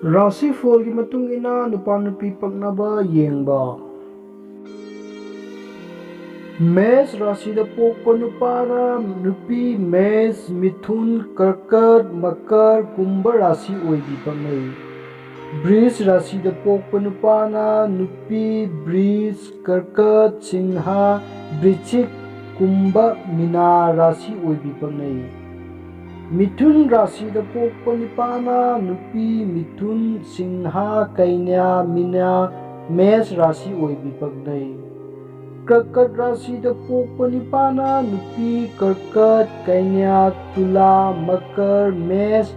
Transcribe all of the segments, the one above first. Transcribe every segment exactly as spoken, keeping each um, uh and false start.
ꯔꯥꯁꯤꯐꯣꯜꯒꯤ ꯃꯇꯨꯡ ꯏꯟꯅ ꯅꯨꯄꯥ ꯅꯨꯄꯤ ꯄꯛꯅꯕ ꯌꯦꯡꯕ꯫ ꯃꯦꯁ ꯔꯥꯁꯤꯗ ꯄꯣꯛꯄ ꯅꯨꯄꯥꯅ ꯅꯨꯄꯤ ꯃꯦꯁ, ꯃꯤꯊꯨꯟ, ꯀꯔꯀꯠ, ꯃꯀꯔ, ꯀꯨꯝꯚ ꯔꯥꯁꯤ ꯑꯣꯏꯕꯤ ꯄꯛꯅꯩ꯫ ꯕ꯭ꯔꯤꯖ ꯔꯥꯁꯤꯗ ꯄꯣꯛꯄ ꯅꯨꯄꯥꯅ ꯅꯨꯄꯤ ꯕ꯭ꯔꯤꯖ, ꯀꯔꯀꯠ, ꯁꯤꯡꯍ, ꯕ꯭ꯔꯤꯆꯤꯛ, ꯀꯨꯝꯚ, ꯃꯤꯅꯥ ꯔꯥꯁꯤ ꯑꯣꯏꯕꯤ ꯄꯛꯅꯩ꯫ ꯃꯤꯊꯨꯟ ꯔꯥꯁꯤꯗ ꯄꯣꯛꯄ ꯅꯨꯄꯥꯅ ꯅꯨꯄꯤ ꯃꯤꯊꯨꯟ, ꯁꯤꯡꯍ, ꯀꯩꯅ꯭ꯌꯥ, ꯃꯤꯅꯥ, ꯃꯦꯁ ꯔꯥꯁꯤ ꯑꯣꯏꯕꯤ ꯄꯛꯅꯩ꯫ ꯀꯔꯀꯠ ꯔꯥꯁꯤꯗ ꯄꯣꯛꯄ ꯅꯨꯄꯥꯅ ꯅꯨꯄꯤ ꯀꯔꯀꯠ, ꯀꯩꯅ꯭ꯌꯥ, ꯇꯨꯂꯥ, ꯃꯀꯔ, ꯃꯦꯁ,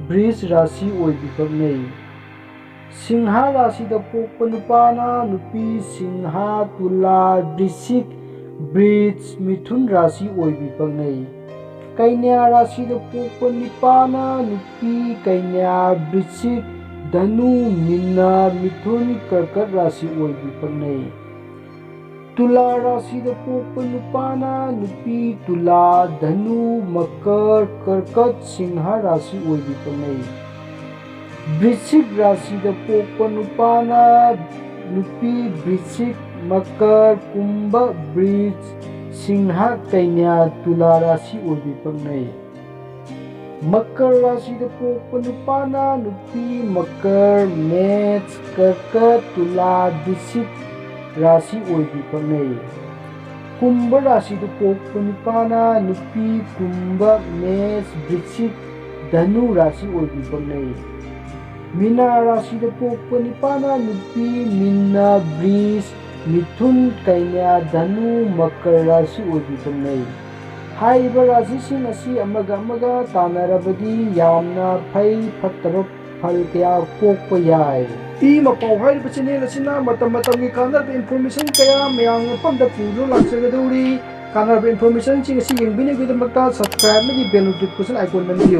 ꯕ꯭ꯔꯤꯖ ꯔꯥꯁꯤ ꯑꯣꯏꯕꯤ ꯄꯛꯅꯩ꯫ ꯁꯤꯡꯍ ꯔꯥꯁꯤꯗ ꯄꯣꯛꯄ ꯅꯨꯄꯥꯅ ꯅꯨꯄꯤ ꯁꯤꯡꯍ, ꯇꯨꯂꯥ, ꯕ꯭ꯔꯤꯁꯤꯛ, ꯕ꯭ꯔꯤꯖ, ꯃꯤꯊꯨꯟ ꯔꯥꯁꯤ ꯑꯣꯏꯕꯤ ꯄꯛꯅꯩ꯫ ꯀꯩꯅ꯭ꯌꯥ ꯔꯥꯁꯤꯗ ꯄꯣꯛꯄ ꯅꯨꯄꯥꯅ ꯅꯨꯄꯤ ꯀꯩꯅ꯭ꯌꯥ, ꯕ꯭ꯔꯤꯁꯤꯛ, ꯙꯅꯨ, ꯃꯤꯟꯅ, ꯃꯤꯊꯨꯟ, ꯀꯔꯀꯠ ꯔꯥꯁꯤ ꯑꯣꯏꯕꯤ ꯄꯛꯅꯩ꯫ ꯇꯨꯂꯥ ꯔꯥꯁꯤꯗ ꯄꯣꯛꯄ ꯅꯨꯄꯥꯅ ꯅꯨꯄꯤ ꯇꯨꯂꯥ, ꯙꯅꯨ, ꯃꯀꯔ, ꯀꯔꯀꯠ, ꯁꯤꯡꯍ ꯔꯥꯁꯤ ꯑꯣꯏꯕꯤ ꯄꯛꯅꯩ꯫ ꯕ꯭ꯔꯤꯁꯤꯛ ꯔꯥꯁꯤꯗ ꯄꯣꯛꯄ ꯅꯨꯄꯥꯅ ꯅꯨꯄꯤ ꯕ꯭ꯔꯤꯁꯤꯛ, ꯃꯀꯔ, ꯀꯨꯝꯚ, ꯕ꯭ꯔꯤꯖ, ꯁꯤꯡꯍ, ꯀꯩꯅ꯭ꯌꯥ, ꯇꯨꯂꯥ ꯔꯥꯁꯤ ꯑꯣꯏꯕꯤ ꯄꯛꯅꯩ꯫ ꯃꯀꯔ ꯔꯥꯁꯤꯗ ꯄꯣꯛꯄ ꯅꯨꯄꯥꯅ ꯅꯨꯄꯤ ꯃꯀꯔ, ꯃꯦꯁ, ꯀꯔꯀꯠ, ꯇꯨꯂꯥ, ꯕ꯭ꯔꯤꯁꯤꯛ ꯔꯥꯁꯤ ꯑꯣꯏꯕꯤ ꯄꯛꯅꯩ꯫ ꯀꯨꯝꯚ ꯔꯥꯁꯤꯗ ꯄꯣꯛꯄ ꯅꯨꯄꯥꯅ ꯅꯨꯄꯤ ꯀꯨꯝꯚ, ꯃꯦꯁ, ꯕ꯭ꯔꯤꯁꯤꯛ, ꯙꯅꯨ ꯔꯥꯁꯤ ꯑꯣꯏꯕꯤ ꯄꯛꯅꯩ꯫ ꯃꯤꯅꯥ ꯔꯥꯁꯤꯗ ꯄꯣꯛꯄ ꯅꯨꯄꯥꯅ ꯅꯨꯄꯤ ꯃꯤꯟꯅ, ꯕ꯭ꯔꯤꯖ, ꯃꯤꯊꯨꯟ, ꯀꯩꯅ꯭ꯌꯥ, ꯙꯅꯨ, ꯃꯀꯔ ꯔꯥꯁꯤ ꯑꯣꯏꯕꯤ ꯄꯛꯅꯩ꯫ ꯍꯥꯏꯔꯤꯕ ꯔꯥꯁꯤꯁꯤꯡ ꯑꯁꯤ ꯑꯃꯒ ꯑꯃꯒ ꯇꯥꯟꯅꯔꯕꯗꯤ ꯌꯥꯝꯅ ꯐꯩ, ꯐꯠꯇꯕ ꯐꯜ ꯀꯌꯥ ꯄꯣꯛꯄ ꯌꯥꯏ꯫ ꯏ ꯃꯄꯥꯎ ꯍꯥꯏꯔꯤꯕ ꯆꯦꯅꯦꯜ ꯑꯁꯤꯅ ꯃꯇꯝ ꯃꯇꯝꯒꯤ ꯀꯥꯟꯅꯔꯕ ꯏꯟꯐꯣꯔꯃꯦꯁꯟ ꯀꯌꯥ ꯃꯌꯥꯝꯒꯤ ꯃꯐꯝꯗ ꯄꯨꯗꯨꯅ ꯂꯥꯛꯆꯒꯗꯧꯔꯤ꯫ ꯀꯥꯟꯅꯔꯕ ꯏꯟꯐꯣꯔꯃꯦꯁꯟꯁꯤꯡ ꯑꯁꯤ ꯌꯦꯡꯕꯤꯅꯕꯒꯤꯗꯃꯛꯇ ꯁꯕꯁꯀ꯭ꯔꯥꯏꯕ ꯑꯃꯗꯤ ꯕꯦꯜ ꯅꯣꯇꯤꯐꯤꯀꯦꯁꯟ ꯑꯥꯏꯀꯣꯟ ꯅꯝꯕꯤꯌꯨ꯫